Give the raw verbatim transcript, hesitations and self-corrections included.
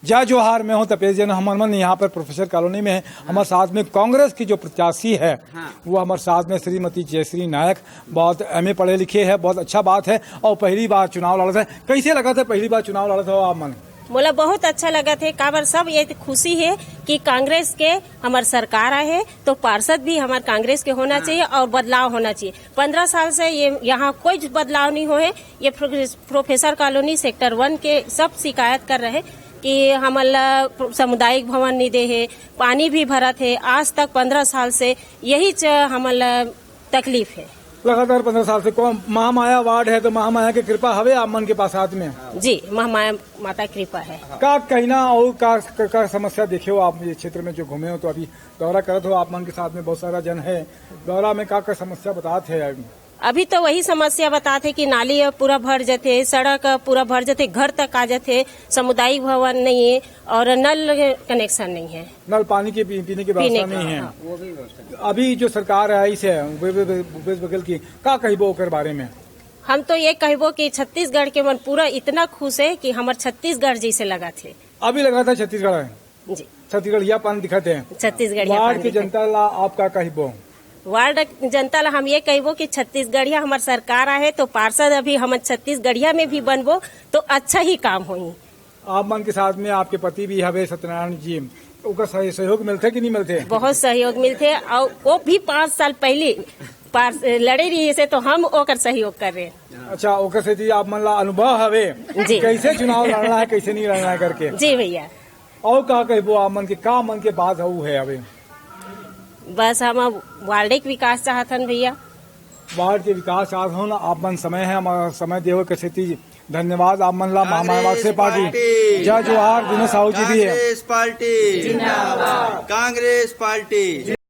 जय जोहार, मैं हूं तपेश जैन। हमर मन यहां पर प्रोफेसर कॉलोनी में है। हमर साथ में कांग्रेस की जो प्रत्याशी है, हाँ। वो हमर साथ में श्रीमती जयश्री नायक, बहुत एमए पढ़े लिखे है, बहुत अच्छा बात है। और पहली बार चुनाव लड़त है, कैसे लगत है पहली बार चुनाव लड़त हो आप मन? मोला बहुत अच्छा लगत है, काबर सब ये खुशी है कि कांग्रेस के हमर सरकार आए है, तो पार्षद भी हमर कांग्रेस के होना चाहिए और बदलाव होना चाहिए। पन्द्रह साल से ये यहाँ कोई बदलाव नहीं हुए है। ये प्रो-, प्रोफेसर कॉलोनी सेक्टर वन के सब शिकायत कर रहे कि हमन ला सामुदायिक भवन नहीं दे है, पानी भी भरत है। आज तक पन्द्रह साल से यही च-, हमन ला तकलीफ है। लगातार पन्द्रह साल से कौन महामाया वार्ड है, तो महामाया की कृपा हवे आप मन के पास साथ में? जी, महामाया माता कृपा है। का कहना और का, का, का समस्या देखे हो आप ये क्षेत्र में जो घूमे हो, तो अभी दौरा करत हो, आप मन के साथ में बहुत सारा जन है, दौरा में का, का समस्या बतात है? अभी तो वही समस्या बतात है कि नाली अब पूरा भर जथे, सड़क अब पूरा भर जथे, घर तक आ जथे, सामुदायिक भवन नहीं है और नल कनेक्शन नहीं है। नल पानी के पी-, पीने की पीने व्यवस्था का, नहीं है। हाँ। अभी जो सरकार आई से भूपेश, भूपेश बघेल की, का कहिबो ओकर बारे में? हम तो ये कहिबो कि छत्तीसगढ़ के मन पूरा इतना खुश है कि हमर छत्तीसगढ़ जैसे लगा थे। अभी लगा था छत्तीसगढ़ है। जी। छत्तीसगढ़िया पान दिखत है। छत्तीसगढ़िया वार्ड पान के दिखत। जनता ला आप का कहिबो? वार्ड जनता ला हम ये कहिबो कि छत्तीसगढ़िया हमर सरकार आहे, तो पार्षद अभी हमन छत्तीसगढ़िया में भी बनबो, तो अच्छा ही काम होही। आप मन के साथ में आपके पति भी हवे सत्यनारायण जी, ओकर सह-, सहयोग मिलथे कि नहीं मिलथे? बहुत सहयोग मिलथे, और वो भी पाँच साल पहले पार्ष-, लड़े रही से, तो हम ओकर सहयोग कर रहे। अच्छा, ओकर से जी आप मन ला अनुभव हवे, जी। कैसे चुनाव लड़ना है, कैसे नहीं लड़ना है करके। जी भैया। और का कहिबो आप मन के, का मन के बात हऊ है अबे? बस हम अब वार्ड के विकास चाहत हन भैया। वार्ड के विकास चाहत हन, आप मन समय है, हमारा समय देवे के सेती धन्यवाद आप मन ला। महामाया वाद से पार्टी। जय जोहार, दिनेश साहू जी भी है। कांग्रेस पार्टी जिंदाबाद। कांग्रेस पार्टी।